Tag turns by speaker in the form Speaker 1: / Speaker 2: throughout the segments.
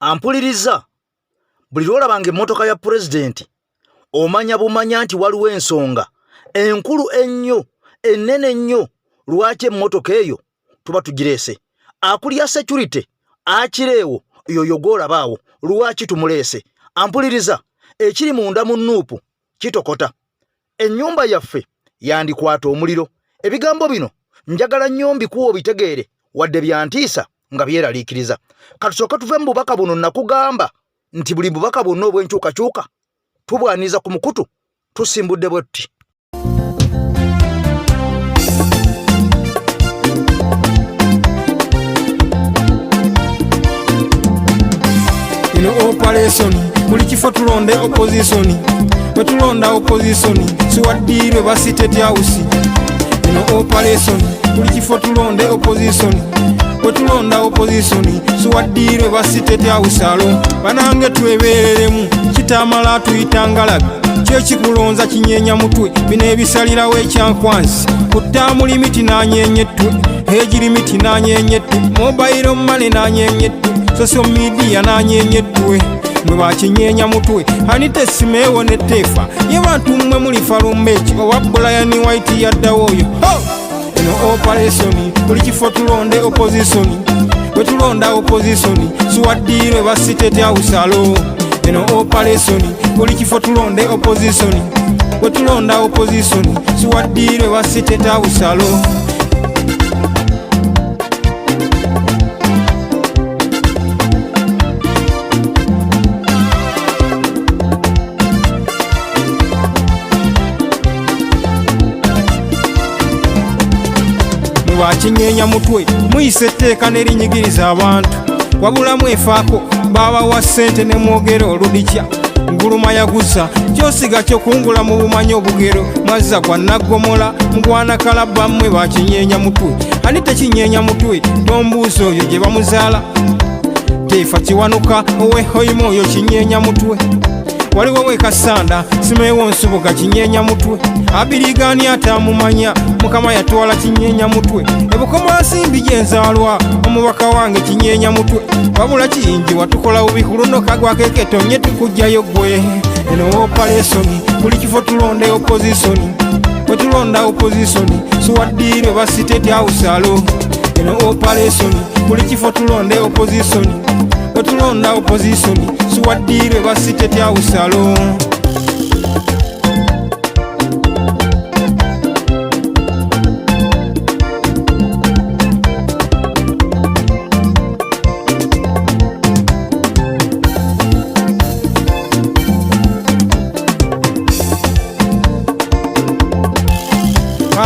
Speaker 1: Ampuliriza, buli lw'olabanga emmotoka ya pulezidenti omanya bumanya nti waliwo ensonga enkulu ennyo ennene ennyo lwaki emmotoka eyo tuba tugireese. Akulya security akireewo yoyo gw'olabaawo lwaki tumuleese. Ampuliriza, ekiri munda mu nuupu kitokota. Ennyumba yaffe yandikwata omuliro. Ebigambo bino njagala nnyo mbikuwa obitegeere wadde byantiisa nga byeraliikiriza. Katusooke tuve mu bubaka buno. Nakugamba nti buli bubaka bwonna obw'enkyukakyuka tubwaniriza ku mukutu. Tusimbudde bwe tuti.
Speaker 2: Eno operation, buli kifo tulonde opposition. Bwe tulonda opposition, siwaddiirwe ba State House. Eno operation, buli kifo tulonde opposition. Bwe tulonda opposition, siwaddiirwe ba State House. Alo banange, twebereremu. Kitamala atuyita ngalabi, kyekikulonza kinyeenya mutwe. Bino ebisalirawo ekyankwansi ku limit nanyenye ettwe, age limit nanyenye ettwe, mobile money nanyenye ettwe, social media nanyenye ettwe. Mwe bakinyeenya mutwe, ani tesimeewo neteefa ye? Bantu mmwe mulifa lumbeeki owa Brian White yaddawo oyo. Eno operation, buli kifo tulonde opposition. Bwe tulonda opposition, siwaddiirwe ba State House. Alo eno operation, buli kifo tulonde opposition. Bwe tulonda opposition, siwaddiirwe ba State House. Alo. Lwakinyeenya mutwe, muyisa etteeka nerinyigiriza abantu. Wabula mwefaako, babawa ssente ne mwogera oludikya. Nguluma yaguza kyosiga kyokungula mu bumanyi obugero. Mwazza gwa naggomola mugwana kalabba. Mmwe bakinyeenya mutwe, ani tekinyeenya mutwe? Tombuuza oyo gye bamuzaala. Teefa Kiwanuka owehoima oyo kinyeenya mutwe. Waliwo wekasanda simeewo nsubuga kinyeenya mutwe. Abirigani atamumanya, Mukama yatwala kinyeenya mutwe. Ebukoma nsimbi gyenzaalwa, omubaka wange kinyeenya mutwe. Wabula kiyingi watukola bubi ku luno kagwakeketonye tukugjayo gwe. Eno operation, buli kifo tulonde opposition. Bwe tulonda opposition, siwaddiirwe ba State House. Alo eno operation, buli kifo tulonde opposition. Bwe tulonda opposition, siwaddiirwe ba State House. Alo.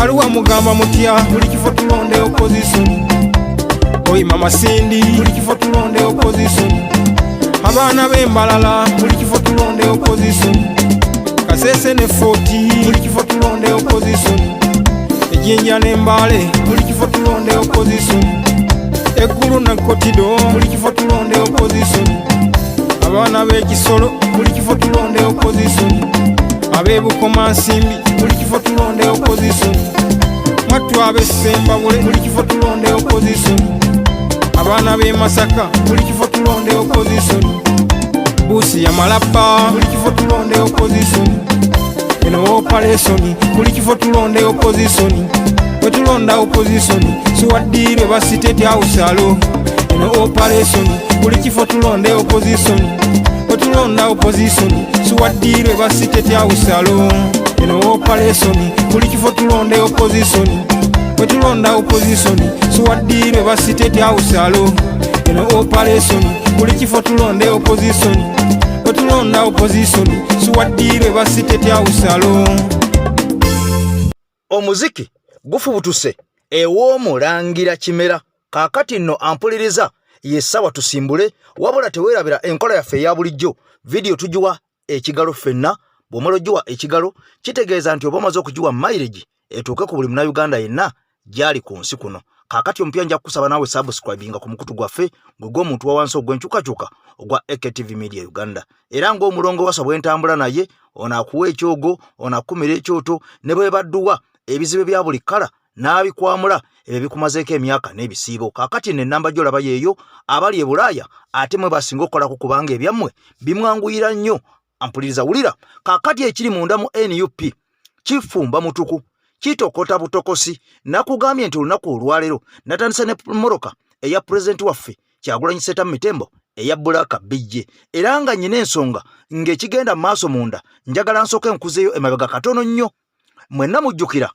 Speaker 2: Aluwa mugamba mutya? Buli kifo tulonde opposition. Oyi mama Sindi, buli kifo tulonde opposition. Abaana b'embalala, buli kifo tulonde opposition. Kasese ne Foti, buli kifo tulonde opposition. Ejinja n'Embaale, buli kifo tulonde opposition. Eggulu ne Kotido, buli kifo tulonde opposition. Abaana b'ekisolo, buli kifo tulonde opposition. Ab'ebukoma nsimbi, buli kifo tulonde opposition. Mwattu ab'essembabule, buli kifo tulonde opposition. Abaana b'e Masaka, buli kifo tulonde opposition. Buusi ya Malaba, buli kifo tulonde opposition. Eno operation, buli kifo tulonde opposition. Bwe tulonda opposition, siwaddiirwe ba State House. Alo eno operation, buli kifo tulonde opposition. Bwe tulonda opposition, siwaddiirwe ba State House. Alo eno operation, buli kifo tulonde opposition. Bwe tulonda opposition, siwaddiirwe ba State House. Alo eno operation, buli kifo tulonde opposition. Bwe tulonda opposition, siwaddiirwe ba State House. Alo.
Speaker 1: Omuziki gufubutuse ew'omulangira Kimera. Kaakati nno ampuliriza, yessawa tusimbule. Wabula teweerabira enkola yaffe eya bulijjo, vidiyo tugiwa ekigalo ffenna. Bw'omala ogiwa ekigalo, kitegeeza nti oba omaze okugiwa mileage etuuke ku buli Munnayuganda yenna gy'ali ku nsi kuno. Kaakati omupya, nja kukusaba naawe subscribinga ku mukutu gwaffe gwe gw'omuntu wa wansi ogw'enkyukakyuka ogwa AKTV Media Uganda. Era ng'omulongo wasa bwe ntambula naye, ono akuwa ekyogo, ono akumira ekyoto, ne bwe badduwa ebizibu bya buli kkala. n'abikwamula ebyo bikumazeeko emyaka n'ebisiibo. Kaakati nno ennamba gy'olaba yeeyo, abali e Bulaaya ate mwe basinga okukolako kubanga ebyammwe bimwanguyira nnyo. Ampuliriza wulira, kaakati ekiri munda mu NUP kifumba mutuku, kitokota butokosi. Nakugambye nti olunaku olwaleero natandise ne mmotoka eya pulezidenti waffe Kyagulanyi Ssentamu Mitembo eya Bbulaaka Bijje, era nga nnyina ensonga ng'ekigenda mu maaso munda njagala nsooke nkuzeeyo emabega katono nnyo. Mwenna mujjukira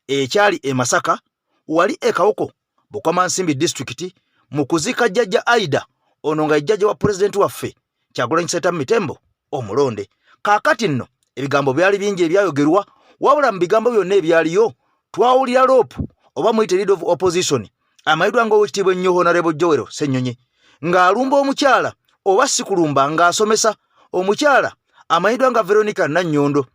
Speaker 1: ekyali e Masaka wali e Kawoko Bukomansimbi disitulikiti mu kuziika jjajja Aida, ono nga ye jjajja wa pulezidenti waffe Kyagulanyi Ssentamu Mitembo omulonde. Kaakati nno ebigambo byali bingi ebyayogerwa, wabula mu bigambo byonna ebyaliyo twawulira LOP oba muyite leader of opposition amanyiddwa nga owekitiibwa ennyo Honorable Joel Ssenyonyi ng'alumba omukyala oba si kulumba ng'asomesa omukyala amanyiddwa nga Veronica Nannyondo.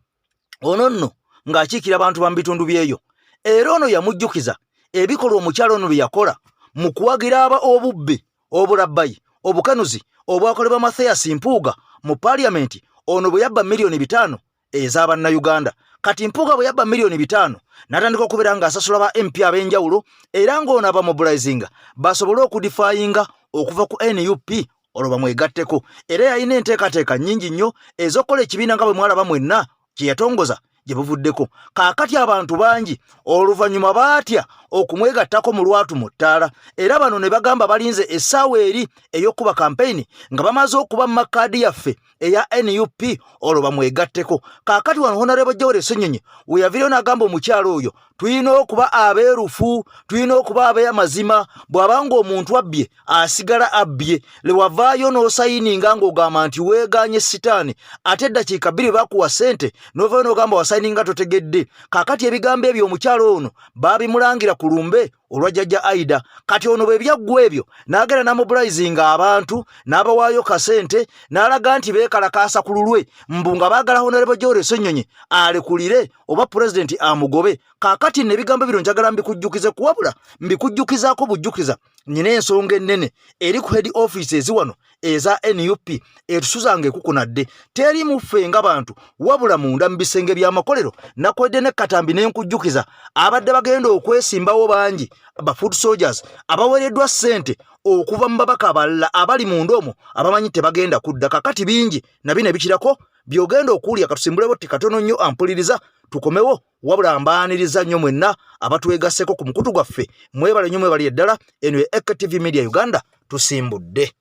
Speaker 1: Ono nno ng'akiikira abantu ba mu bitundu by'eyo, era ono yamujjukiza ebikolwa omukyala ono bye yakola mu kuwagira aba obubbi, obulabbayi, obukanuzi obwakolebwa Mathias Mpuuga mu paaliyamenti, ono bwe yabba 5,000,000 eza Bannayuganda. Kati Mpuuga bwe yabba 5,000,000 n'atandika okubeera ng'asasula ba MP ab'enjawulo, era ng'ono abamobilizinga basobole okudifayinga okuva ku NUP olwo bamwegatteko. Era yalina enteekateeka nnyingi nnyo ez'okukola ekibiina nga bwe mwalaba mwenna kye yatongoza gye buvuddeko. Kaakati abantu bangi oluvannyuma baatya okumwegattako mu lwatu mu ttaala, era bano ne bagamba balinze essaawa eri ey'okukuba kampeyini nga bamaze okuba mu makkaadi yaffe eya NUP olwo bamwegatteko. Kaakati wano Honorable Joel Ssenyonyi we yaviirayo n'agamba omukyala oyo, tulina okuba abeerufu, tulina okuba abeamazima, bw'aba ng'omuntu abbye asigala abbye. Lwe wavaayo n'osayininga ng'ogamba nti weegaanye sitaani, ate eddakiika 2 bakuwa ssente n'ovaayo n'ogamba wasayininga totegedde. Kaakati ebigambo ebyo omukyala ono baabimulangira ku lumbe olwa jjajja Aida. Kati ono bwe byaggwa ebyo n'agenda n'amobilizinga abantu n'abawaayo kasente n'alaga nti beekalakaasa ku lulwe, mbu nga baagala Honorable Joel Ssenyonyi alekulire oba pulezidenti amugobe. Kaakati nno ebigambo bino njagala mbikujjukize, kuwabula mbikujjukizaako bujjukiza nyina ensonga ennene eri ku head office eziwano eza NUP etusuzanga ekukunadde. Teri muffe nga bantu, wabula munda mu bisenge by'amakolero. Nakwedde ne katambi ne nkujjukiza abadde bagenda okwesimbawo bangi ba foot soldiers abaweereddwa ssente okuva mu babaka abalala abali munda omwo abamanyi tebagenda kudda. Kakati bingi na bino ebikirako by'ogenda okuwulira. Katusimbulewo ti katono nnyo, ampuliriza tukomewo. Wabula mbaaniriza nnyo mwenna abatwegasseko ku mukutu gwaffe, mwebale nnyo, mwebalire ddala. Eno ye AKTV Media Uganda, tusimbudde.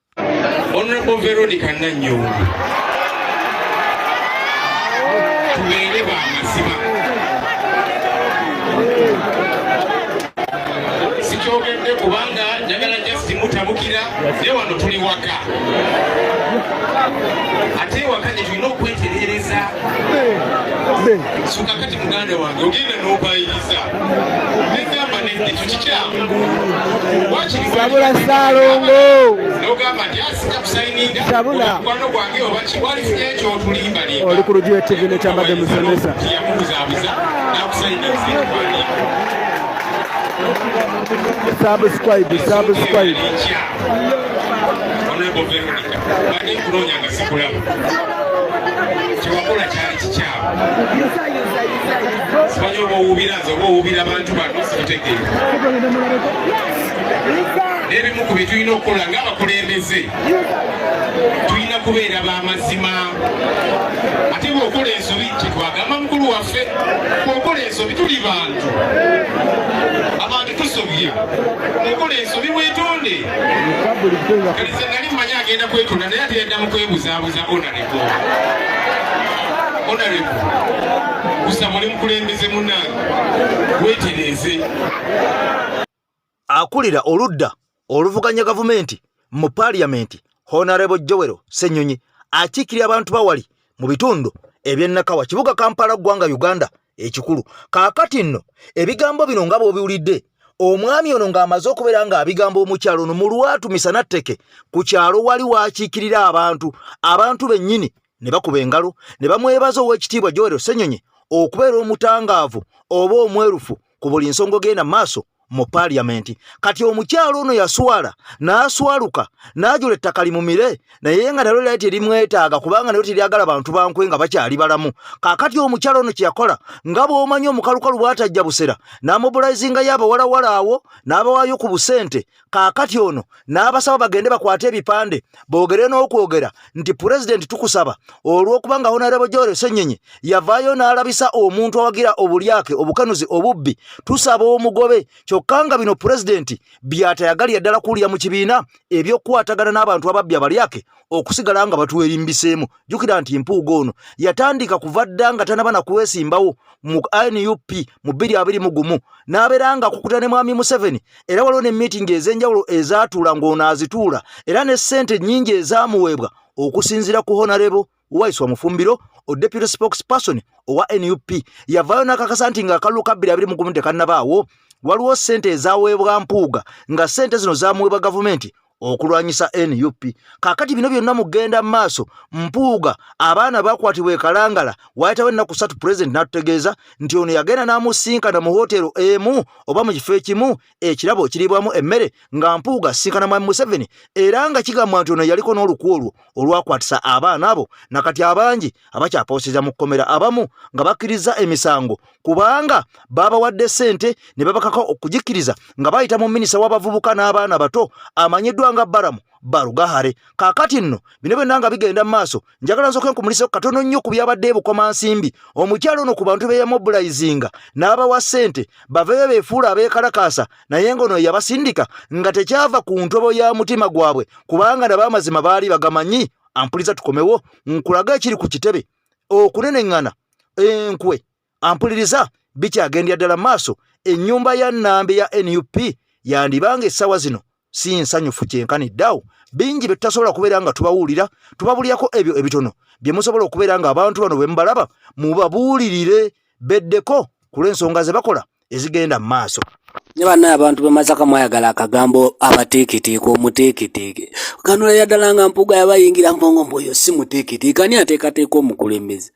Speaker 3: Honorable Veronica Nannyondo, tubeere ba mazima. Sikyogedde kubanga njagala just mutabukira, naye wano tuli waka, ate ewaka gye tulina okwetereereza. So kakati muganda wange ogenda n'opayiriza negamba nedda, ekyo kikyamu.
Speaker 4: Sabula Ssaalongo.
Speaker 3: N'ogamba nti asijja kusayininga.
Speaker 4: Sabula.
Speaker 3: Mukwano gwange oba kiwalifunye ekyotulimbalimba.
Speaker 4: Oli ku Lugiwe TV ne Kyambadde Musomesa.
Speaker 3: Yamubuzaabuza n'akusayininga ekiwandiiko.
Speaker 4: Subscribe, subscribe.
Speaker 3: Honorable Veronica, badde nkunoonya nga sikulaba. Kyewakola kyali kikyamu. Simanyi oba owuubira nze oba owuubira abantu bano, sibitegeera. N'ebimu ku bye tulina okukola ng'abakulembeze, tulina kubeera b'amazima. Ate bw'okola ensobi, kyetwagamba mukulu waffe, bw'okola ensobi, tuli bantu, abantu tusobye. Bw'okola ensobi weetonde. Kati nze nali mmanyi agenda kwetonda, naye ate yadda mu kwebuzaabuza. Honorable, honorable, kusaba oli mukulembeze munnange, weetereeze.
Speaker 1: Akulira oludda oluvuganya gavumenti mu paaliyamenti Honorable Joel Ssenyonyi akiikirira abantu bawali mu bitundu eby'e Nakawa, kibuga Kampala, ggwanga Uganda ekikulu. Kaakati nno ebigambo bino nga bw'obiwulidde, omwami ono ng'amaze okubeera ng'abigamba omukyalo ono mu lwatu misana tteke ku kyalo wali waakiikirira abantu, abantu bennyini ne bakuba engalo ne bamwebaza ow'ekitiibwa Joel Ssenyonyi okubeera omutangaavu oba omwerufu ku buli nsonga ogenda mu maaso. mu paaliyamenti. Kati omukyalo ono yaswala n'aswaluka n'ajula ettaka limumire, naye nga nalyo lyali terimwetaaga kubanga nalyo teryagala bantu bankwe nga bakyali balamu. Kaakati omukyalo ono kye yakola, nga bw'omanyi omukalukalu bw'atajja busera, n'amobulayizingayo abawalawala awo n'abawaayo ku busente. Kaakati ono n'abasaba bagende bakwate ebipande boogere n'okwogera nti pulezidenti tukusaba, olw'okuba nga Honorable Joel Ssennyonyi yavaayo n'alabisa omuntu awagira obulyake, obukanuzi, obubbi, tusaba omugobe. Kyokka nga bino pulezidenti by'atayagalira ddala kuwulira mu kibiina, ebyokukwatagana n'abantu ababbi abalyake okusigala nga batwerimbiseemu. Jjukira nti Mpuuga ono yatandika kuva dda nga tanaba na kwesimbawo mu NUP mu 2021, n'abeera nga akukuta ne Mwami Museveni, era waliwo ne miitingi ez'enjawulo ezaatuula ng'ono azituula, era ne ssente nnyingi ezaamuweebwa. Okusinziira ku Honorable Waiswa Mufumbiro, o deputy spokesperson owa NUP, yavaayo n'akakasa nti ng'akalulu ka 2021 tekannabaawo, waliwo ssente ezaweebwa Mpuuga, nga ssente zino zamuweebwa gavumenti okulwanyisa NUP. Kaakati bino byonna mugenda mu maaso, Mpuuga abaana bakwatibwa e Kalangala, waayitawo ennaku 3 pulezidenti n'atutegeeza nti ono yagenda n'amusinkana mu hotero emu oba mu kifo ekimu ekirabo ekiriibwamu emmere, nga Mpuuga asinkana Mwami Museveni, era nga kigambwa nti ono yaliko n'olukwe olwo olwakwatisa abaana abo, nakati abangi abakyapooseza mu kkomera, abamu nga bakkiriza emisango kubanga babawadde ssente ne babakaka okugikkiriza nga bayita mu minisita w'abavubuka n'abaana bato amanyiddwa nga Balaam Barugahare. Kaakati nno bino byonna nga bigenda mu maaso, njagala nsooke nkumulise katono nnyo ku byabadde e Bukomansimbi. Omukyalo ono ku bantu be yamobilayizinga n'abawa ssente baveeyo beefuula abeekalakaasa, naye ng'ono yabasindika nga tekyava ku ntobo ya mutima gwabwe, kubanga nabo amazima baali bagamanyi. Ampuliza, tukomewo nkulaga ekiri ku kitebe okuneneŋŋana enkwe. Ampuliriza, bikyagendera ddala maaso. Ennyumba ya Nnambi ya NUP yandibanga essaawa zino si nsanyufu kyenkanidde awo. Bingi bye tutasobola kubeera nga tubawulira, tubabulirako ebyo ebitono bye musobola okubeera nga abantu bano bwe mubalaba mubabuulirire beddeko ku lw'ensonga ze bakola ezigenda mu maaso.
Speaker 5: Ne bannaye abantu b'e Masaka mwayagala akagambo abateeketeeke, omuteeketeeke. Kanula ddala nga Mpuuga yabayingira mbongo mbu oyo si muteeketeeke. Ani ateekateeka omukulembeze?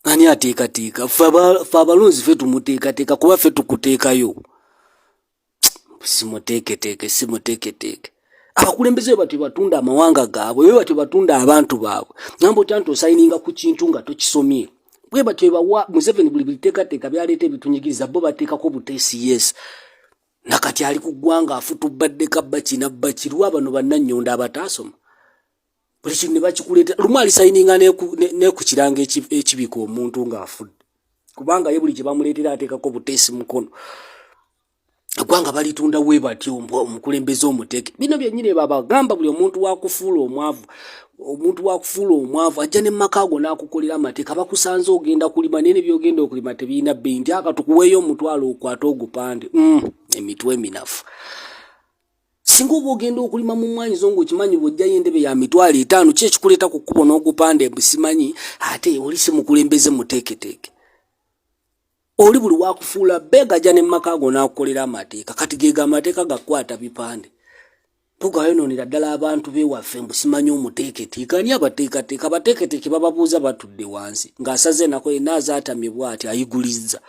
Speaker 5: Ani ateekateeka? Ffe abalonzi ffe tumuteekateeka, kuba ffe tukuteekayo. Si muteeketeeke, si muteeketeeke. Abakulembeze bwe batyo batunda amawanga gaabwe, bwe batyo batunda abantu baabwe. Ngamba otya nti osayininga ku kintu nga tokisomye? Bwe batyo bawa Museveni buli biteekateeka byaleeta ebitunyigiriza, bo bateekako buteesi. Yes, nakati ali ku ggwanga afutubaddeko abba kinabba kirwa. Bano bannannyondo abataasoma buli kintu ne bakikuleeta, lumu alisayininga ne ku kirango ekibika omuntu ng'afudde, kubanga ye buli kye bamuleetera ateekako buteesi mukono. Eggwanga balitunda we batyo. Omukulembeze omuteeke, bino byennyini babagamba. Buli omuntu wakufuula omwavu, omuntu wakufuula omwavu ajja ne maka ago n'akukolera amateeka. Bakusanze ogenda kulima, naye ne byogenda okulima tebirina bbeeyi, nti aka tukuweeyo omutwalo okwate ogupande. Emitwe eminafu. Singa oba ogenda okulima mu mmwanyi zo ng'okimanyi bw'ojjayo endebe ya 50,000, ki ekikuleeta ku kkubo n'ogupanda embu simanyi? Ate oli si mukulembeze muteeketeeke. Oli buli wakufuula beega ajja ne maka ago n'akukolera amateeka. Kati geega amateeka gakukwata bipande. Tugayonoonera ddala abantu b'ewaffe mbu simanyi omuteeketeeke. Ani abateekateeka? Abateeketeeke bababuuza batudde wansi ng'asaze enako yenna azaatamye bw'ati ayigulizza.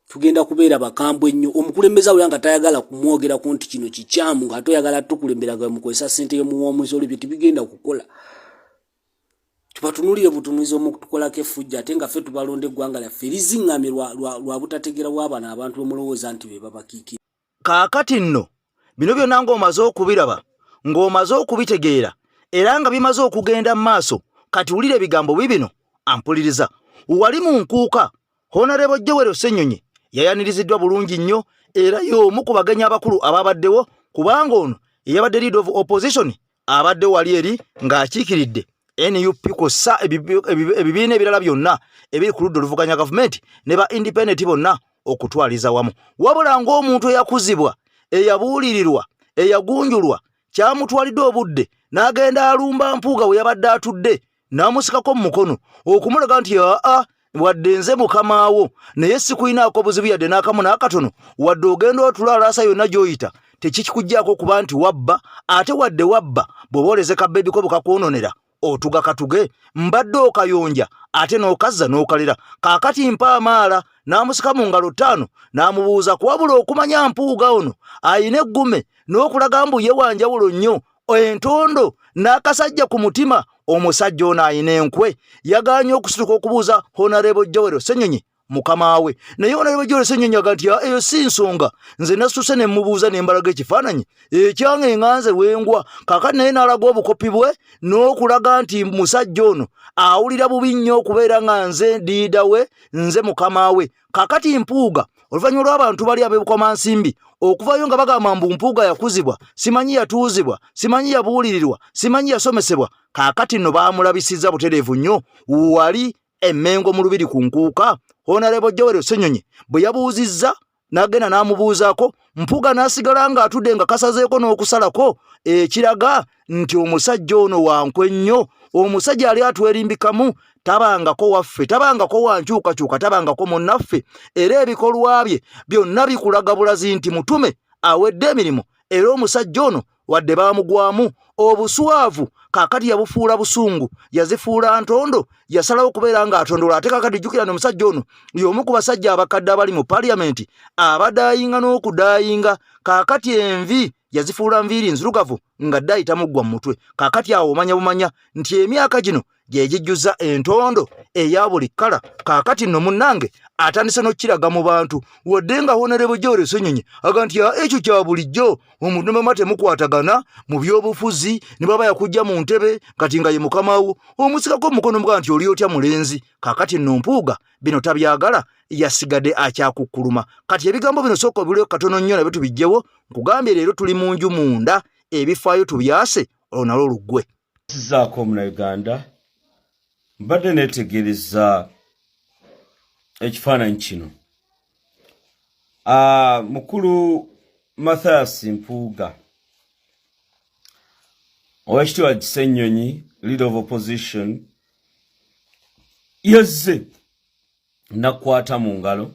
Speaker 5: Tugenda kubeera bakambwe nnyo. Omukulembeze awulira nga tayagala kumwogerako nti kino kikyamu, ng'ate oyagala tukulembera nga mukozesa ssente y'omuwa omusolo, ebyo tebigenda kukola. Tubatunuulire butunuulizi omutukolako effujjo, ate nga ffe tubalonda. Eggwanga lyaffe eriziŋŋamye lwa butategeera bw'abano abantu bemulowooza nti be babakiikira.
Speaker 1: Kaakati nno bino byonna ng'omaze okubiraba, ng'omaze okubitegeera, era nga bimaze okugenda mu maaso, kati wulira ebigambo bibino. Ampuliriza, wali mu nkuuka, Honorable Joel Ssenyonyi yayaniriziddwa bulungi nnyo, era y'omu ku bagenyi abakulu ababaddewo, kubanga ono eyabadde leader of opposition abadde wali eri ng'akiikiridde NUP kw'ossa ebibiina ebirala byonna ebiri ku ludda oluvuganya gavumenti ne ba independent bonna okutwaliza wamu. Wabula ng'omuntu eyakuzibwa, eyabuulirirwa, eyagunjulwa, kyamutwalidde obudde n'agenda alumba Mpuuga we yabadde atudde n'amusikako mu mukono okumulaga nti aa, wadde nze mukamaawo, naye sikuyinaako buzibu yadde n'akamu n'akatono. Wadde ogenda otula alaasa yonna gy'oyita, tekikikuggyako okuba nti wabba, ate wadde wabba, bw'oba oleze kabbebi ko bwe kakwononera. Otuga katuge mbadde okayonja ate n'okazza n'okalera. Kaakati mpa amaala. N'amusika mu ngalo ttaano n'amubuuza kuwabula okumanya Mpuuga ono ayina eggume n'okulaga mbu ye wanjawulo nnyo, entondo n'akasajja ku mutima. Omusajja ono ayina enkwe, yagaanye okusituka okubuuza Honorable Joel Ssenyonyi mukama we. Naye Honorable Joel Ssenyonyi aga nti eyo si nsonga, nze nasituse ne mubuuza ne mbalaga ekifaananyi ekyange nga nze wengwa. Kaakati naye n'alaga obukopi bwe n'okulaga nti musajja ono awulira bubi nnyo okubeera nga nze diida we, nze mukama we. Kaakati Mpuuga, oluvannyuma lw'abantu bali ab'ebukomansimbi okuvayo nga bagamba mbu Mpuuga yakuzibwa, simanyi yatuuzibwa, simanyi yabuulirirwa, simanyi yasomesebwa, kaakati nno baamulabisizza butereevu nnyo wali Emmengo mu Lubiri ku Nkuuka. Honorable Joel Ssenyonyi bwe yabuuzizza n'agenda n'amubuuzaako, Mpuuga n'asigala ng'atudde nga kasazeeko n'okusalako, ekiraga nti omusajja ono wankwe nnyo. Omusajja ali atwerimbikamu, tabangako waffe, tabangako wankyukakyuka, tabangako munnaffe, era ebikolwa bye byonna bikulaga bulazi nti mutume awedde emirimu. Era omusajja ono wadde baamugwamu obuswavu, kaakati yabufuula busungu, yazifuula ntondo, yasalawo okubeera ng'atondola. Ate kaakati jjukira ni omusajja ono y'omu ku basajja abakadde abali mu paliyamenti abadaayinga n'okudaayinga. Kaakati envi yazifuula nviiri nzirugavu nga ddayi tamuggwa mu mutwe. Kaakati awo omanya bumanya nti emyaka gino gye gijjuza entondo eya buli kkala. Kaakati nno munnange atandise n'okukiraga mu bantu, wadde nga Honorable Joel Ssenyonyi aga nti ekyo kya bulijjo, omuntu ne mama temukwatagana mu byobufuzi, ne baba yakujja mu ntebe kati nga ye mukama wo, omusikako omukono mugaa nti oli otya mulenzi. Kaakati nno Mpuuga bino tabyagala, yasigadde akyakukkuluma. Kati ebigambo bino sooka obiwulire katono nnyo nabyo tubijjewo. Nkugambye leero tuli mu nju munda, ebifaayo tubyase, olwo nalwo luggwe.
Speaker 6: Sizaako Omunauganda, mbadde neetegereza ekifaananyi kino. Mukulu Mathias Mpuuga, Owekitiibwa Ssenyonyi, leader of opposition, yazze nakwata mu ngalo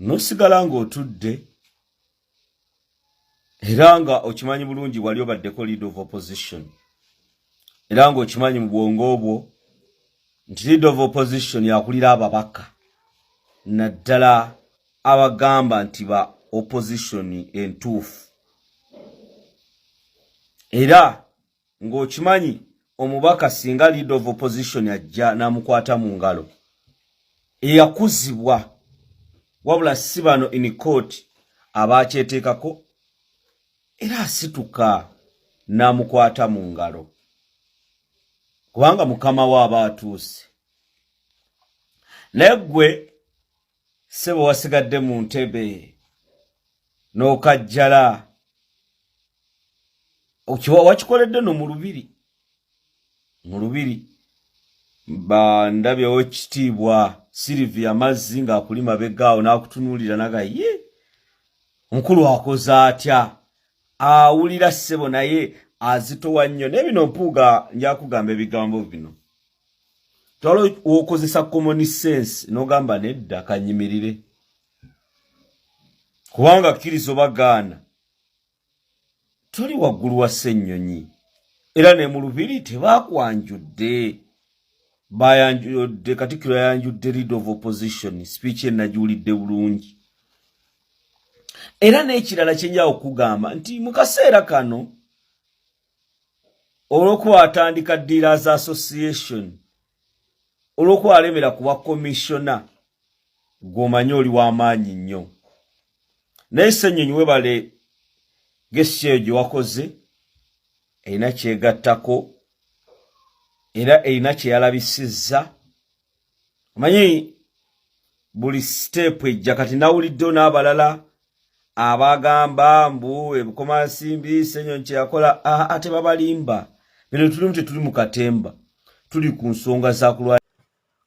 Speaker 6: n'osigala ng'otudde, era nga okimanyi bulungi wali obaddeko leader of opposition, era ng'okimanyi mu bwongo bwo nti leader of opposition yakulira ababaka, naddala abagamba nti ba opposition entuufu, era ng'okimanyi omubaka singa leader of opposition ajja n'amukwata mu ngalo eyakuzibwa, wabula si bano in court abakyeteekako, era asituka n'amukwata mu ngalo kubanga mukama we aba atuuse. Naye ggwe ssebo wasigadde mu ntebe n'okajjala, wakikoledde no mu Lubiri, mu Lubiri bandabyewo ekitiibwa Silivia Amazzi ng'akuli mabega awo n'akutunuulira naga ye omukulu akoze atya, awulira ssebo naye azitowa nnyo. Naye bino Mpuuga njakugamba ebigambo bino, twala wokozesa common sense n'ogamba nedda kanyimirire, kubanga kkiriza oba gaana toli waggulu wa Ssennyonyi, era ne mu Lubiri tebakwanjudde, bayanjudde Katikkiro, yayanjudde leader of opposition. Speech enagiwulidde bulungi. Era n'ekirala kyenjawo okugamba nti mu kaseera kano olw'okuba atandika Dealers Association, olw'okuba alemera kuba commissioner, gw'omanyi oli w'amaanyi nnyo. Naye Ssennyonyi webale gesture eyo gye wakoze, erina kyegattako era erina kyeyalabisizza. Omanyi buli step ejja kati nawuliddewo n'abalala abagamba mbu ebukomansimbi Ssenyonyi kyeyakola ate babalimba. Bino tulimu, tetuli mu katemba, tuli ku nsonga za kulwa.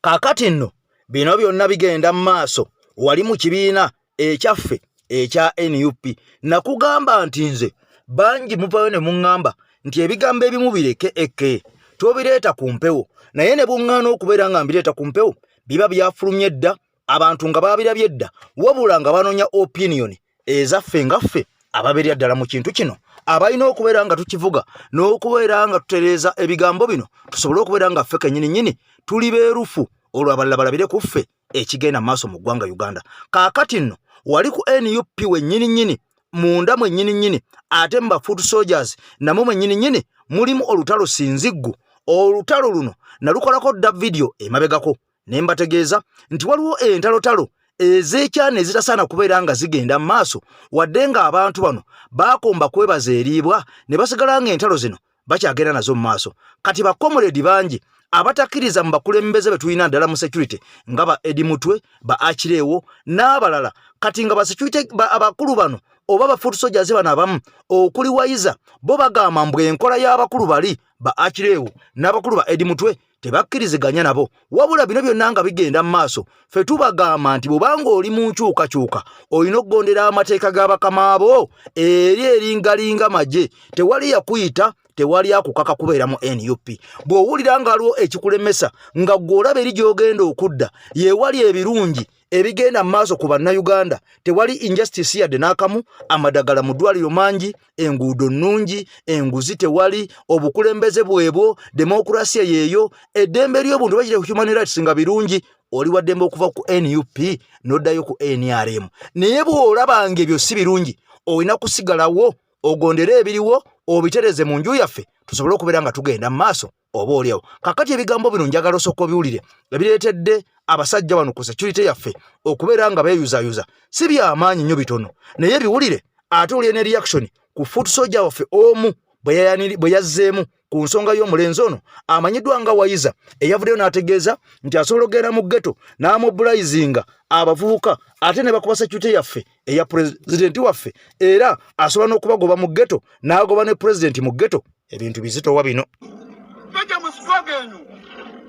Speaker 1: Kaakati nno bino byonna bigenda mu maaso wali mu kibiina ekyaffe ekya NUP. Nakugamba nti nze bangi muvayo ne muŋŋamba nti ebigambo ebimu bireke eke tobireeta ku mpewo, naye ne buŋŋaana okubeera nga mbireeta ku mpewo, biba byafulumye dda, abantu nga babirabye dda, wabula nga banoonya opinion ezaffe nga ffe ababeerera ddala mu kintu kino. abalina okubeera nga tukivuga n'okubeera nga tutereeza ebigambo bino tusobole okubeera nga ffe kennyini nnyini tuli beerufu, olwo abalala balabire ku ffe ekigenda mu maaso mu ggwanga Uganda. Kaakati nno wali ku NUP wennyini nnyini, munda mwennyini nnyini, ate mu ba foot soldiers namwe mwennyini nnyini mulimu olutalo sinziggu. Olutalo luno nalukolako dda vidiyo emabegako ne mbategeeza nti waliwo entalotalo ez'ekyana ezitasaana kubeera nga zigenda mu maaso, wadde ng'abantu bano baakomba kwebaza eriibwa ne basigala ng'entalo zino bakyagenda nazo mu maaso. Kati bakomuledi bangi abatakkiriza mu bakulembeze be tulina ddala mu security nga ba Edi Mutwe, ba Akireewo n'abalala. Kati nga ba security abakulu bano oba ba foot soldiers bano abamu okuli Wayiza, bo bagamba mbu enkola y'abakulu bali ba Akireewo n'abakulu ba Edi Mutwe tebakkiriziganya nabo. Wabula bino byonna nga bigenda mu maaso, ffe tubagamba nti bw'obanga oli mu nkyukakyuka olina okugondera amateeka ga bakama bo eri eringalinga magye. Tewali yakuyita, tewali akukaka kubeera mu NUP. Bw'owulira nga waliwo ekikulemesa nga ggwe olaba eri gy'ogenda okudda yeewali ebirungi ebigenda mu maaso ku Bannayuganda, tewali injustice yadde n'akamu, amadagala mu ddwaliro mangi, enguudo nnungi, enguzi tewali, obukulembeze bwebwo, demokurasiya yeeyo, eddembe ly'obuntu bakira ku human rights nga birungi, oli wa ddembe okuva ku NUP n'oddayo ku NRM. Naye bw'olaba nga ebyo si birungi, olina kusigalawo ogondere ebiriwo obitereze mu nju yaffe tusobole okubeera nga tugenda mu maaso oba oliawo. Kakati ebigambo bino njagala osooka obiwulire ebireetedde abasajja bano ku security yaffe okubeera nga beeyuzayuza. Si byamaanyi nnyo, bitono, naye biwulire ate olye ne reaction ku foot soldier waffe omu bwe yazzeemu ku nsonga y'omulenzi ono amanyiddwa nga Wayiza, eyavuddeyo n'ategeeza nti asobola okugenda mu ghetto n'amobilizinga abavubuka ate ne bakuba security yaffe eya pulezidenti waffe, era asobola n'okubagoba mu ghetto n'agoba ne pulezidenti mu ghetto. Ebintu bizitowa bino.
Speaker 7: Tojja mu struggle eno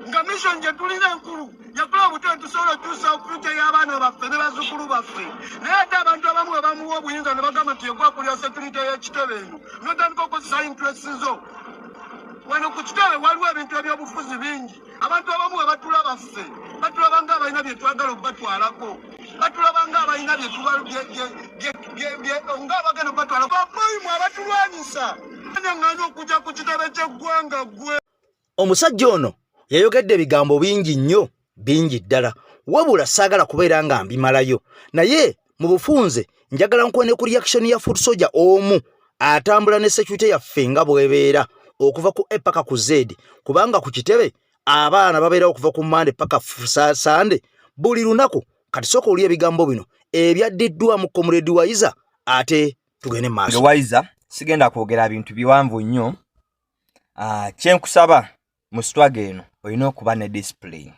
Speaker 7: nga mission gye tulina enkulu yakola obutwe tusobola okutuusa future y'abaana baffe ne bazzukulu baffe. Naye ate abantu abamu bwe bamuwa obuyinza ne bagamba nti yegwakulira security y'ekitebe eno, notandika okukozesa interest zo. Wano ku kitebe waliwo ebintu ebyobufuzi bingi. Abantu abamu bwe batulaba ffe, batulaba nga abalina bye twagala okubatwalako, batulaba nga abalina nga abagenda okubatwalako. Abayimu abatulwanyisa aŋŋaana okujja ku kitebe ky'eggwanga gwe.
Speaker 1: Omusajja ono yayogedde ebigambo bingi nnyo, bingi ddala, wabula saagala kubeera nga mbimalayo, naye mu bufunze njagala nkwene ku reaction ya foot soldier omu atambula ne security yaffe nga bw'ebeera okuva ku A paka ku Z, kubanga ku kitebe abaana babeerawo okuva ku Mande paka Sande buli lunaku. Kati sooka oli ebigambo bino ebyaddiddwa mu Comrade Wayiza ate tugende mu maaso.
Speaker 6: Wayiza, sigenda kwogera bintu biwanvu nnyo. Kyenkusaba mu struggle eno, olina okuba ne discipline,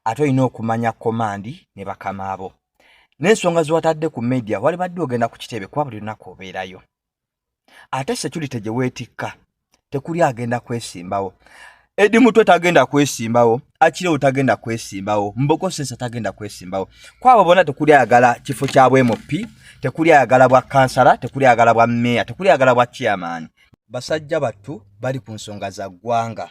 Speaker 6: ate olina okumanya command ne bakama abo n'ensonga zewatadde ku media. Wali badde ogenda ku kitebe kuba buli lunaku obeerayo, ate security gye weetikka tekuli agenda kwesimbawo. Edi Mutwe tagenda kwesimbawo, Akirewo tagenda kwesimbawo, Mbogo Sesa tagenda kwesimbawo. Kwabo bonna tekuli ayagala kifo kya bwa MP, tekuli ayagala bwa kansala, tekuli ayagala bwa meya, tekuli ayagala bwa chairman. Basajja battu bali ku nsonga za ggwanga,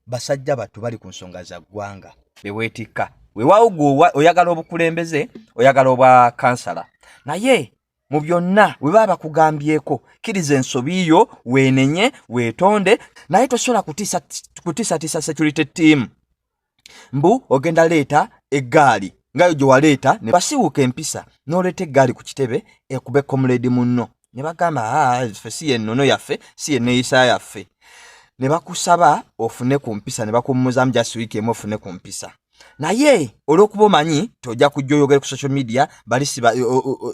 Speaker 6: basajja battu bali ku nsonga za ggwanga beweetikka. Weewaawo gwe oyagala obukulembeze, oyagala obwa kansala, naye mu byonna bwe baba bakugambyeko, kkiriza ensobi yo, weenenye, weetonde, naye tosobola kutiisatiisa security team mbu ogenda leeta eggaali ngayo gye waleeta ne basiwuuka empisa n'oleeta eggaali ku kitebe ekube comrade munno ne bagamba, "Ah, ffe si yennono yaffe, si yenneeyisa yaffe." Ne bakusaba ofune ku mpisa ne bakummuzaamu just wiiki emu ofune ku mpisa, naye olw'okuba omanyi tojja kujja oyogere ku social media, bali siba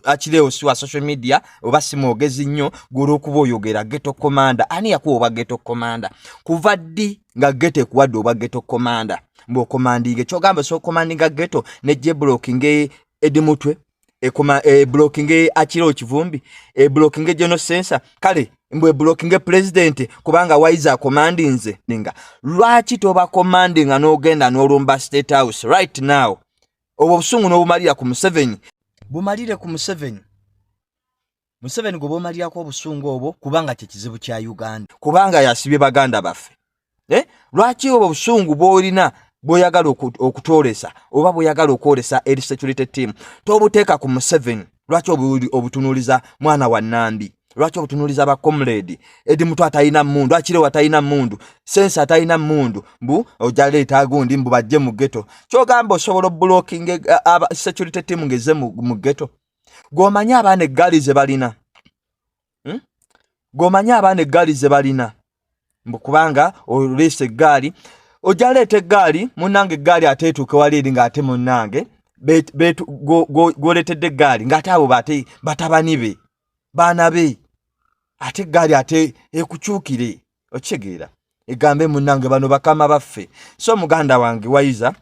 Speaker 6: akireewo si wa social media oba si mwogezi nnyo. Gwe olw'okuba oyogera ghetto commander, ani yakuwa obwa ghetto commander? Kuva ddi nga ghetto ekuwadde obwa ghetto commander mbw'okomandinga? Ekyogamba osobola okomandinga ghetto ne jeblocking Edi Mutwe, ekoma e blocking Akiro Kivumbi, e blocking General Sensa, kale mbwe blocking president kubanga Waiza commandinze. Ninga lwaki toba commanding n'ogenda n'olumba State House right now? Obwo obusungu n'obumalira ku Museveni, bumalire ku Museveni. Museveni gwe bwomalirako obusungu obwo, kubanga kye kizibu kya Uganda, kubanga yasibye baganda baffe, eh? Lwaki obwo obusungu bw'olina bw'oyagala okutwolesa oba bw'oyagala okwolesa eri security team tobuteeka ku Museveni? Lwaki obutunuuliza mwana wa Nambi? Lwaki obutunuuliza ba comrade Edi Mutu atalina mmundu, Akirewo atalina mmundu, Sensa atalina mmundu, mbu ojja leeta gundi mbu bajje mu ghetto? Kyogamba osobola obulokinga security team ngezze mu ghetto? Gwomanyi abaana eggaali ze balina, Gwomanyi abaana eggaali ze balina, mbu kubanga oleese eggaali, ojja leeta eggaali munnange, eggaali ate etuuke wali eri ng'ate munnange gwoleetedde eggaali ng'ate abo bate batabani be, baana be, ate eggaali ate ekukyukire, okitegeera, egambe munnange bano bakama baffe. So muganda wange Wayiza,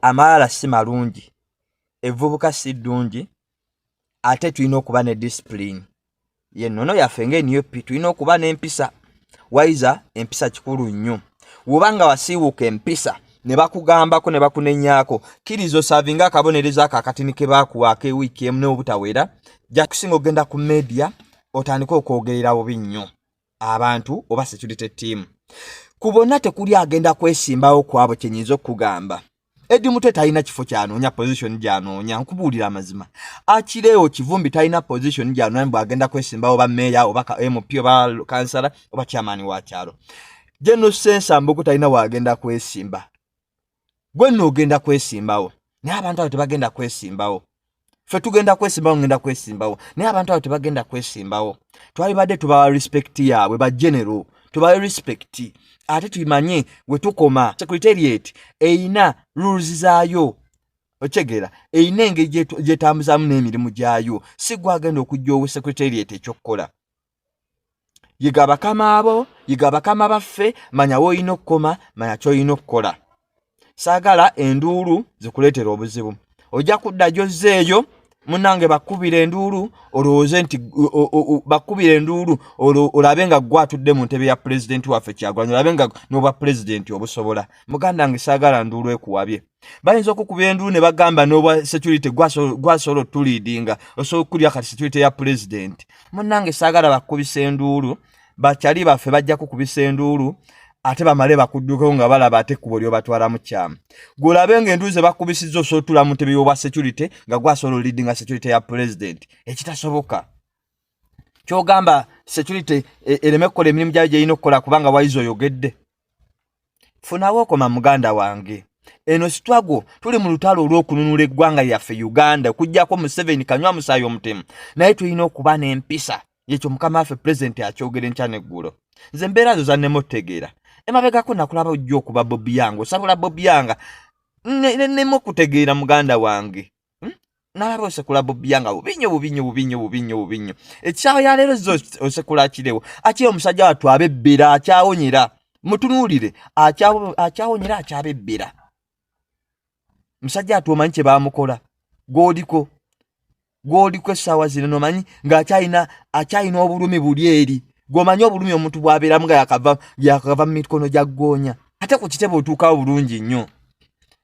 Speaker 6: amalala si malungi, evvubuka si ddungi, ate tulina okuba ne discipline yennono yaffe nga NUP. Tulina okuba n'empisa. Wayiza, empisa kikulu nnyo. Woba nga wasiiwuuka empisa ne bakugambako ne bakunenyaako, kkiriza osavinga akabonerezo ako akatini ke baakuwa ak'ewiiki emu n'obutawera, jakusinga okugenda ku media otandike okwogerera bubi nnyo abantu oba security team. Ku bonna tekuli agenda kwesimbawo ku abo. Kyenyinza okukugamba, Edi Mutwe talina kifo kyanoonya, position gyanoonya. Nkubuulira amazima, Akireewo Kivumbi talina position gyanoonya mbu agenda kwesimbawo oba meeya oba MP oba kansala oba chairman wa kyalo. General Sensa Mbuku talina waagenda kwesimba. Gwe nno ogenda kwesimbawo, naye abantu abo tebagenda kwesimbawo. Ffe tugenda kwesimbawo, ngenda kwesimbawo, naye abantu abo tebagenda kwesimbawo. Twalibadde tubawa respect yaabwe, ba general tubawe respect, ate tumanye we tukoma. Secretariat eyina rules zaayo, okitegeera, eyina engeri gyetambuzaamu n'emirimu gyayo. Si gwe agenda okujja owe secretariat ekyokukola. Yiga bakama abo, yiga bakama baffe, manya woolina okukoma, manya kyolina okukola. Saagala enduulu zikuleetera obuzibu. Ojja kudda gyozzeeyo munnange, bakubira enduulu, olowooze nti bakubira enduulu, olabe nga gwe atudde mu ntebe ya pulezidenti waffe Kyagulanyi, olabe nga n'obwa pulezidenti obusobola. Muganda nge, saagala nduulu ekuwabye. Bayinza okukubira enduulu ne bagamba n'obwa security gwasobola otuliidinga, osobola okukulya kati security ya pulezidenti. Munnange, saagala bakubisa enduulu. Bakyali baffe bajja kukubisa enduulu ate bamale bakuddukeko nga balaba ate ekkubo lyobatwalamu kyamu. Gwolabe nga enduulu ze bakubisizza osobola otuula mu ntebe y'obwa security nga gwasobola olidinga security ya pulezidenti, ekitasoboka. Kyogamba security ereme kukola emirimu gyayo gyerina okukola kubanga Wayiza oyogedde? Funawo okoma, muganda wange. Eno struggle, tuli mu lutalo olw'okununula eggwanga lyaffe Uganda okugyako Museveni kanywa musaayi omutemu, naye tulina okuba n'empisa. Yekyo mukama waffe pulezidenti akyogera enkya n'eggulo. Nze embeera zo zannema otutegeera. Emabegako nakulaba ojja okuba Bobi Yange, osabula Bobi Yanga, nennema okutegeera muganda wange. Nalaba osekula Bobi Yanga bubi nnyo, bubi nnyo, bubi nnyo, bubi nnyo, bubi nnyo. Ekisaawa ya leero zo osekula kirewo akiri omusajja wattu abebbera, akyawonyera. Mutunuulire, akyawonyera, akyabebbera. Musajja atu, omanyi kye baamukola? Gwoliko, gwoliko essaawa zino nomanyi ng'akyalina, akyalina obulumi buli eri. Gwomanyi obulumi omuntu bw'abeeramu nga yakava mu mikono gya ggoonya. Ate ku kitebe otuukawo bulungi nnyo.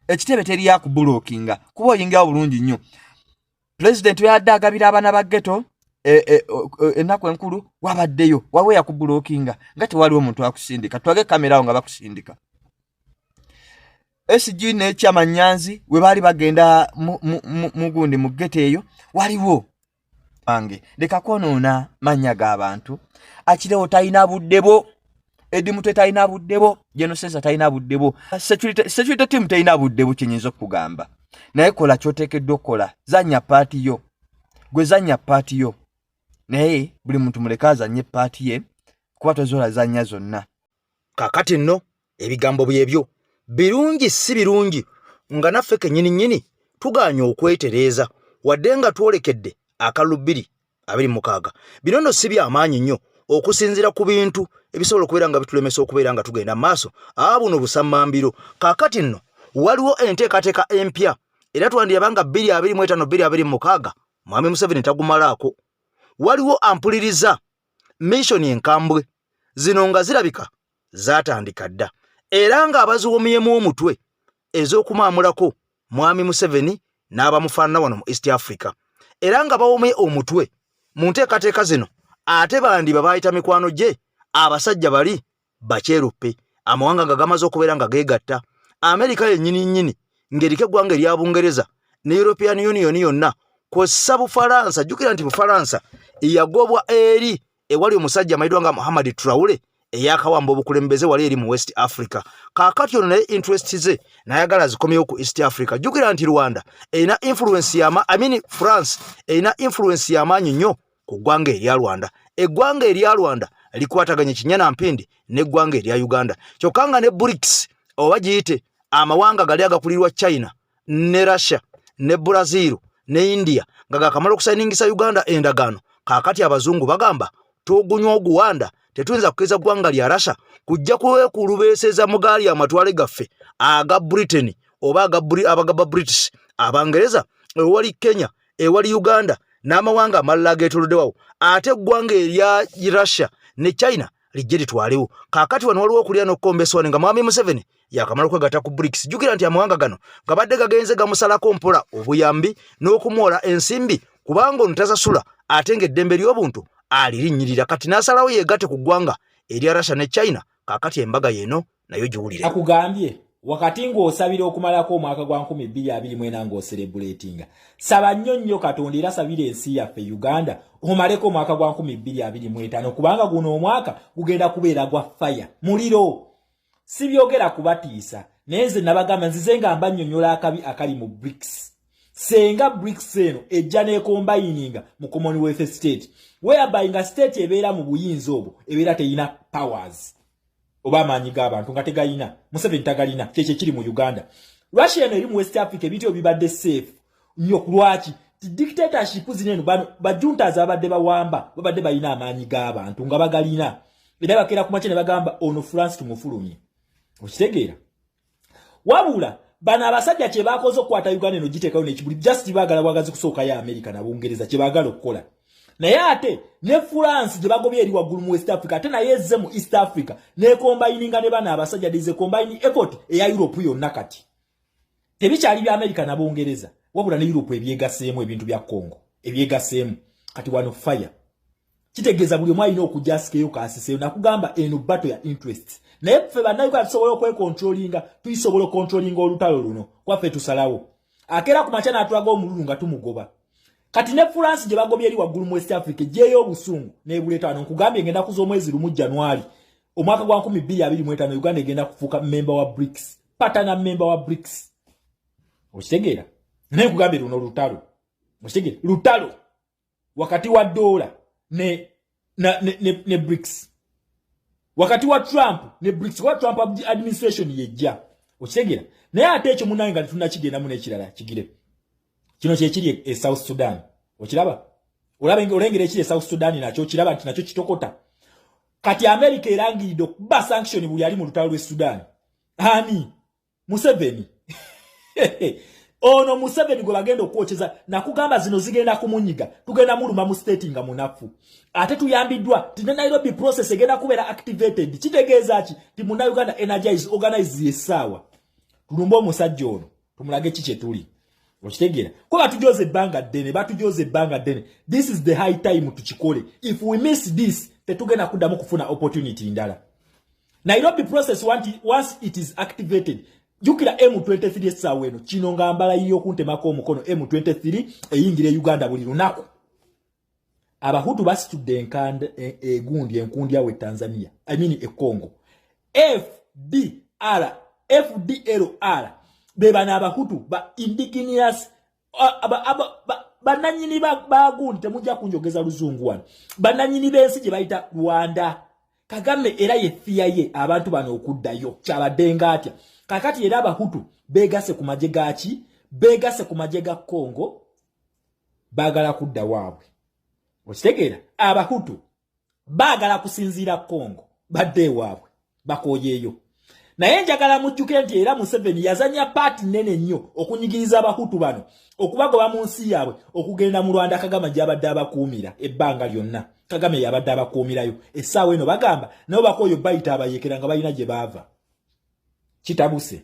Speaker 6: Ekitebe teri yakubulokinga kuba oyingirawo bulungi nnyo. Pulezidenti yadde agabira abaana ba ghetto ennaku enkulu, wabaddeyo waliwo yakubulokinga nga tewaliwo omuntu akusindika? Twage kamera awo nga bakusindika. SG nekyama Nyanzi we baali bagenda mugundi mu ghetto eyo, waliwo wange. Leka kwonoona mannya g'abantu. Akirewo talina budde bwo, Edi Mutwe talina budde bwo, Genosesa talina budde bwo, security team talina budde bwo. Kyenyinza okukugamba, naye kola kyoteekeddwa okukola, zanya part yo. Gwe zanya part yo, naye buli muntu muleke azanye part ye, kuba tozola zanya zonna.
Speaker 1: Kakati nno ebigambo byebyo birungi si birungi, nga naffe kennyini nnyini tugaanye okwetereeza wadde nga twolekedde akalulu 2026. Bino nno si byamaanyi nnyo okusinziira ku bintu ebisobola okubeera nga bitulemesa okubeera nga tugenda mu maaso. Aa, buno busammambiro. Kaakati nno waliwo enteekateeka empya, era twandiraba nga 2025 2026 Mwami Museveni tagumalaako. Waliwo ampuliriza, mission enkambwe zino nga zirabika zaatandika dda, era ng'abaziwomyemu omutwe ez'okumaamulako Mwami Museveni n'abamufaanana wano mu East Africa, era nga bawomye omutwe mu nteekateeka zino, ate bandiba baayita mikwano gye abasajja bali bakyeruppe. Amawanga nga gamaze okubeera nga geegatta, Amerika yennyini nnyini ng'eriko eggwanga erya Bungereza ne European Union yonna. Kw'ossa Bufalansa. Jjukira nti Bufalansa yagobwa eri ewali omusajja amanyiddwa nga Muhammad Traore eyakawamba obukulembeze wali eri mu West Africa. Kaakati ono naye interest ze nayagala zikomyewo ku East Africa. Jjukira nti Rwanda erina influence yama, I mean France erina influence y'amaanyi nnyo ku ggwanga erya Rwanda. Eggwanga erya Rwanda likwataganye kinya na mpindi n'eggwanga erya Uganda, kyokka nga ne BRICS oba giyite amawanga gali agakulirwa China ne Russia ne Brazil ne India nga gakamala okusayiningisa Uganda endagaano. Kaakati abazungu bagamba togunywa oguwanda, tetuyinza kukkiriza ggwanga lya Russia kujja kwekulubeeseza mu gaali amatwale gaffe aga Britain oba aga British, Abangereza, ewali Kenya, ewali Uganda n'amawanga amalala ageetoloddewawo, ate eggwanga erya Russia ne China lijje litwalewo. Kaakati wano waliwo okulya n'okukomba essowaani nga Mwami Museveni yakamala okwegatta ku BRICS. Jjukira nti amawanga gano gabadde gagenze gamusalako mpola obuyambi n'okumwola ensimbi, kubanga ono tasasula ate ng'eddembe ly'obuntu alirinnyirira. Kati n'asalawo yeegatte ku ggwanga erya Russia ne China. Kaakati embaga yeeno nayo giwulire.
Speaker 8: Akugambye wakati ng'osabira okumalako omwaka gwa 2024 ng'oserebuletinga, saba nnyo nnyo Katonda era sabira ensi yaffe Uganda omaleko omwaka gwa 2025, kubanga guno omwaka gugenda kubeera gwa fire, muliro. Sibyogera kubatiisa, naye nze nabagamba nzize nga mbannyonnyola akabi akali mu BRICS. Senga BRICS eno ejja n'ekombayininga mu Commonwealth state, whereby nga state ebeera mu buyinza obwo ebeera teyina powers oba amaanyi g'abantu nga tegayina. Museveni tagalina, kyekyo kiri mu Uganda. Russia eno eri mu West Africa, ebintu ebyo bibadde safe nnyo. Lwaki ti dictatorship zino eno, bano bajuntas abadde bawamba babadde balina amaanyi g'abantu nga bagalina, era bakeera ku makya ne bagamba ono France tumufulumye. Okitegeera? Wabula bano abasajja kye bakoze okukwata Uganda eno giteekayo n'ekibuli, just baagala bwagazi kusookayo America na Bungereza kye baagala okukola. Naye ate ne France gye bagobye eri waggulu mu West Africa, ate naye ezze mu East Africa nekombayininga ne bano abasajja. Dize combine effort eya Europe yonna. Kati tebikyali bya America na Bungereza, wabula ne Europe ebyegaseemu, ebintu bya Congo ebyegaseemu. Kati wano fire kitegeeza buli omu alina okujja asikeyo kaasiseyo. Nakugamba eno battle ya interest, naye ffe Bannayuganda tusobola okwekontrolinga, tuyisobola okontrolinga olutalo luno kwaffe. Tusalawo akeera ku makya n'atulaga omululu nga tumugoba. Kati ne France gye bagobye eri waggulu mu West Africa egyeyo obusungu n'ebuleeta wano. Nkugambye ngenda kuza omwezi 1 January omwaka gwa 2025, Uganda egenda kufuuka member wa BRICS, partner member wa BRICS. Okitegeera? Naye nkugambye luno lutalo, okitegeera? Lutalo wakati wa dola ne BRICS, wakati wa Trump ne BRICS, wa Trump administration yejja. Okitegeera? Naye ate ekyo munange nga tetunnakigendamu n'ekirala kigire kino kyekiri e South Sudan. Okiraba? Olaba, olengera ekiri e South Sudan, nakyo kiraba nti nakyo kitokota. Kati America erangiridde okuba sanction buli ali mu lutalo lw'e Sudan. Ani? Museveni. Ono Museveni gwe bagenda okwokyeza, nakugamba zino zigenda kumunyiga, tugenda muluma mu state nga munafu. Ate tuyambiddwa ti ne Nairobi process egenda kubeera activated. Kitegeeza ki? Ti Munnayuganda energize, organize, essaawa tulumbe omusajja ono, tumulage ki kye tuli. Okitegeera? Ko batujoza ebbanga ddene, batujoza ebbanga ddene. This is the high time tukikole. If we miss this, tetugenda kuddamu kufuna opportunity ndala. Nairobi process, once it is activated, jjukira M23 essaawa eno kino nga mbala yiyo okuntemako omukono, M23 eyingira e Uganda buli lunaku. Abahutu basitudde enkanda egundi enkundi awo e Tanzania, I mean e Congo. FDR, FDLR be bano Abahutu ba indigenous, bannanyini bagundi. Temujja kunjogeza luzungu wano. Bannanyini b'ensi gye bayita Rwanda. Kagame era ye fear ye abantu bano okuddayo kyabadde nga atya. Kakati era Abahutu beegase ku magye gaki? Beegase ku magye ga Congo, baagala kudda waabwe. Okitegeera? Abahutu baagala kusinziira Congo badde ewaabwe, bakooyeeyo. Naye njagala mujjuke nti era Museveni yazanya part nene nnyo okunyigiriza Abahutu bano okubagoba mu nsi yaabwe okugenda mu Rwanda. Kagame gyabadde abakuumira ebbanga lyonna, Kagame yabadde abakuumirayo. Essaawa eno bagamba nabo bakooyo, bayita abayekera nga balina gye baava. Kitabuse.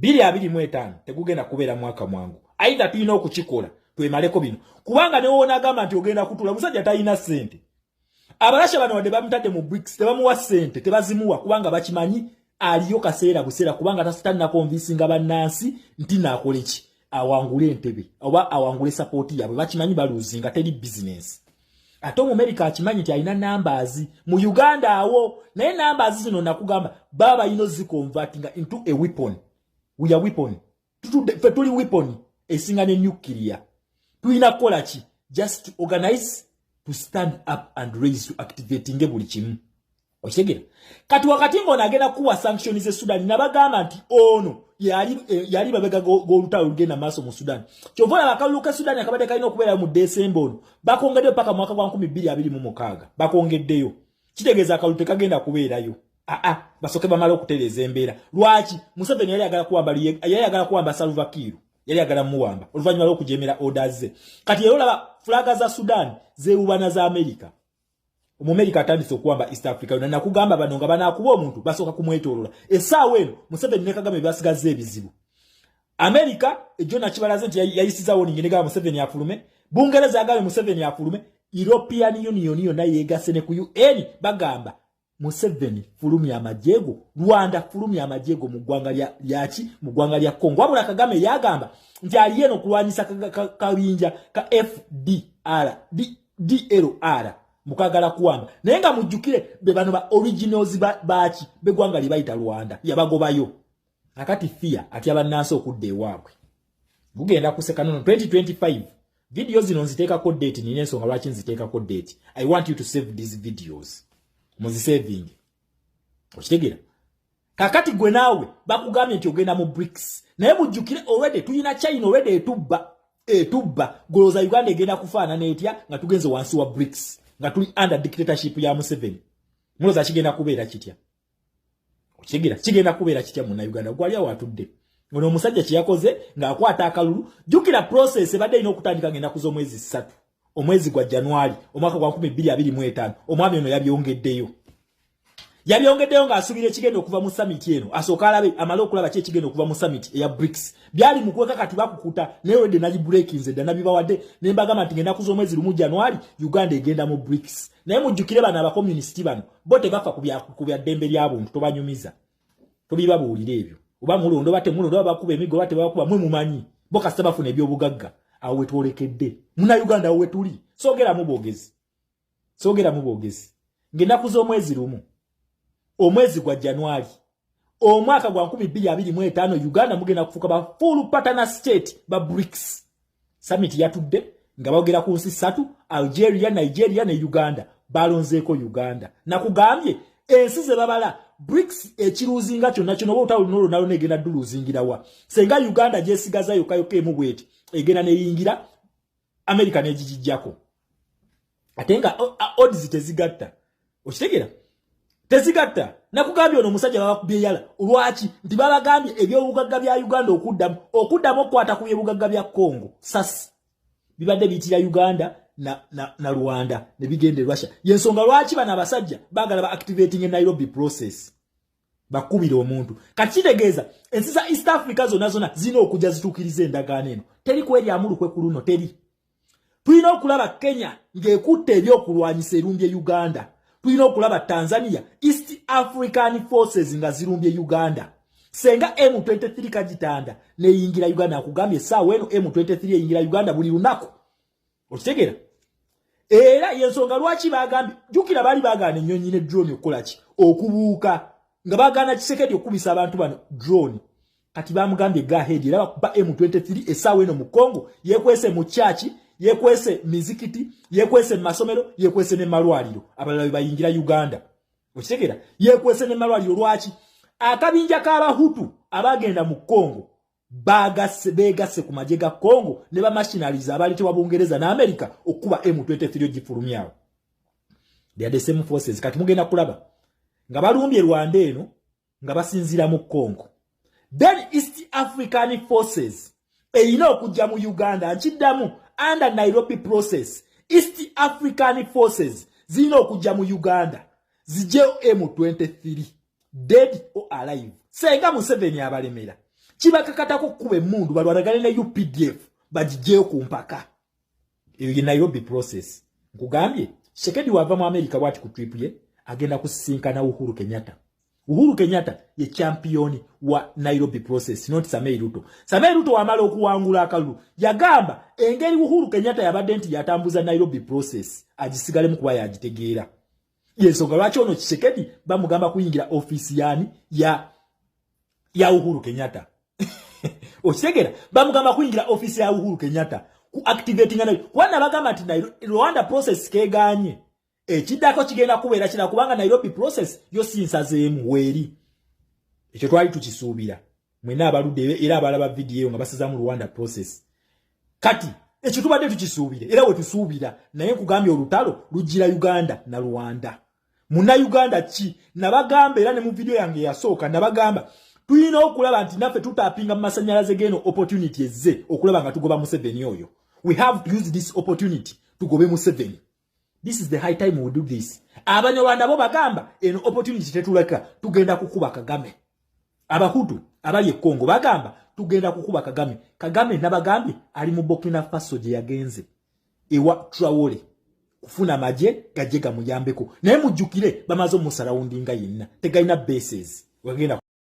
Speaker 8: 2025 tegugenda kubeera mwaka mwangu. Aidha tulina okukikola twemaleko bino, kubanga newoonagamba nti ogenda kutula musajja talina ssente. Abarasha bano wadde bamutadde mu BRICS, tebamuwa ssente, tebazimuwa, kubanga bakimanyi aliyo kaseera buseera, kubanga talina convincinga bannansi nti naakole ki. Awangule entebe oba awangule support yaabwe. Bakimanyi baluzinga, teri business. Ate Omumerika akimanyi nti alina numbers mu Uganda awo, naye numbers zino nakugamba baba balina oziconvertinga into a weapon. We are weapon. Ffe tuli weapon esinga ne nuclear. Tulina kukola ki? Just to organize, to stand up and raise, to activatinge buli kimu. Okitegera? Kati wakati ng'ono agenda kuwa sanction ze Sudan, nabagamba nti ono yali babega g'olutalo olugenda maaso mu Sudan. Kyova olaba akalulu ka Sudan akabadde kalina okubeera mu Desemba ono bakongeddeyo paka mwaka gwa 2026. Bakongeddeyo, kitegeeza akalulu tekagenda kubeerayo. Aa, basooke bamale okutereeza embeera. Lwaki Museveni yali ayagala kuwamba Salva Kiir? Yali ayagala muwamba oluvannyuma lw'okujemera orders ze. Kati era olaba flag za Sudan zeewubana za America. Omumerika atandise okuwamba East Africa yonna. Nakugamba bano nga banaakuba omuntu basooka kumwetoolola. Essaawa eno Museveni ne Kagame basigazza ebizibu. Amerika ejo nakibalaze nti yayisiza warning negamba Museveni afulume. Bungereza yagambye Museveni afulume. European Union yonna yeegase ne ku UN, bagamba Museveni fulumya amajego, Rwanda fulumya amajego mu ggwanga lyaki, mu ggwanga lya Congo. Wabula Kagame yagamba nti ali eno kulwanyisa kabinja ka FDR DLR mukagala kuwamba. Naye nga mujjukire be bano ba originals baki beggwanga lye bayita Rwanda yabagobayo. Akati fear ati abannansi okudda ewaabwe bugenda kuseka nono 2025. Video zino nziteekako date, nina ensonga lwaki nziteekako date. I want you to save these videos, muzisaving. Okitegeera? Kakati gwe naawe bakugambye nti ogenda mu BRICS, naye mujjukire already tulina China, already etubba etubba. Golooza Uganda egenda kufaanana etya nga tugenze wansi wa BRICS, nga tuli under dictatorship ya Museveni? Mulooza kigenda kubeera kitya? Okitegeera? Kigenda kubeera kitya Munnauganda gwali awo atudde? Ono omusajja kyeyakoze ng'akwata akalulu, jjukira process ebadde erina okutandika ng'ennaku z'omwezi 3, omwezi gwa Januari, omwaka gwa 2025. Omwami ono yabyongeddeyo, yabyongeddeyo ng'asuubira ekigenda okuva mu summit eno. Asooka alabe, amale okulaba ki ekigenda okuva mu summit eya BRICS. Byali mu kweka, kati bakukuta. Naye wedde nagibreakinze dda, nabibawadde ne mbagamba nti ng'ennaku z'omwezi 1 Januari Uganda egenda mu BRICS. Naye mujjukire bano abakomunisiti bano bo tebafa ku bya ddembe lya buntu. Tobanyumiza, tobibabuulira ebyo. Oba mulondo oba temulondo, oba bakuba emigo oba tebakuba, mwe mumanyi. Bo kasita bafuna ebyobugagga. Awo wetwolekedde Munauganda, awo wetuli. Soogeramu bwogezi, soogeramu bwogezi. Ng'ennaku z'omwezi 1, omwezi gwa Januari, omwaka gwa 2025, Uganda mugenda kufuuka ba full partner state ba BRICS. Summit yatudde nga bagera ku nsi ssatu: Algeria, Nigeria ne Uganda. Balonzeeko Uganda. Nakugambye ensi ze babala BRICS ekiruzinga kyonna kyonna, oba olutalo luno lwonna lwonna egenda dduluzingirawa senga Uganda gyesigaza yokka yokka emu bweti egenda neyingira America negigijjako, ate nga odds tezigatta. Okitegeera? Tezigatta. Nakugambye ono omusajja babakubye yala. Lwaki? Nti babagambye ebyobugagga bya Uganda okuddamu okukwata ku byobugagga bya Congo sas bibadde biyitira Uganda na Rwanda ne bigenda e Russia. Yensonga lwaki bano abasajja baagala ba activating Nairobi process, bakubira omuntu. Kati kitegeeza ensi za East Africa zonna zonna zirina okujja zituukiriza endagaano eno. Teri kweryamu lukwe ku luno, teri. Tulina okulaba Kenya ng'ekutte ebyokulwanyisa erumbye Uganda. Tulina okulaba Tanzania, East African forces nga zirumbye Uganda. Senga M23 kagitanda neyingira Uganda, akugambye essaawa eno M23 eyingira Uganda buli lunaku. Okitegeera? Era yensonga lwaki bagambye, jjukira baali bagaana ennyonyi ne drone okukola ki? Okubuuka, nga bagaana Tshisekedi okubisa abantu bano drone. Kati bamugambye go ahead, era bakuba M23 essaawa eno mu Congo. Yekwese mu kyaki, yekwese mizikiti, yekwese mu masomero, yekwese ne malwaliro. Abalala be bayingira Uganda. Okitegeera? Yekwese ne malwaliro. Lwaki? Akabinja k'abahutu abagenda mu Congo bagase, begasse ku magye ga Congo ne bamercenaries abaleetebwa Bungereza ne America okuba M23 ogifulumyawo. They are the same forces. Kati mugenda kulaba nga balumbye Rwanda eno nga basinziira mu Congo. Then East African forces erina okujja mu Uganda. Nkiddamu, under Nairobi process, East African forces zirina okujja mu Uganda zijjeyo M23 dead or alive. Senga Museveni abalemera, kibakakatako kukuba emmundu balwanagane ne UPDF bagijjeyo ku mpaka. Eyo ye Nairobi process. Nkugambye Tshisekedi wava mu America bwati ku trip ye agenda kusisinkana Uhuru Kenyatta. Uhuru Kenyatta ye champion wa Nairobi process, not Samei Ruto. Samei Ruto wamala okuwangula akalulu yagamba engeri Uhuru Kenyatta yabadde nti yatambuza Nairobi process agisigalemu kuba yagitegeera. Yensonga lwaki ono Tshisekedi bamugamba kuyingira office yani ya Uhuru Kenyatta. Okitegeera, bamugamba kuyingira office ya Uhuru Kenyatta ku activating na kuba nabagamba nti Rwanda process keganye, ekiddako kigenda kubeera kira, kubanga Nairobi process yo si nsazeemu weeri. Ekyo twali tukisuubira mwenna abaludde era abalaba vidiyo nga basazamu Rwanda process. Kati ekyo tubadde tukisuubira era we tusuubira, naye nkugambye olutalo lujjira Uganda na Rwanda. Munnayuganda ki nabagamba era ne mu vidiyo yange eyasooka nabagamba tulina okulaba nti naffe tutapinga mu masanyalaze g'eno opportunity ezze okulaba nga tugoba Museveni oyo. We have to use this opportunity tugobe Museveni. This is the high time we do this. Abanyarwanda bo bagamba eno opportunity tetuleka, tugenda kukuba Kagame. Abahutu abali e Congo bagamba tugenda kukuba Kagame. Kagame nabagambye ali mu Burkina Faso gye yagenze ewa Traore kufuna magye gajje gamuyambeko, naye mujjukire bamaze omusurroundinga yenna, tegalina bases wagenda.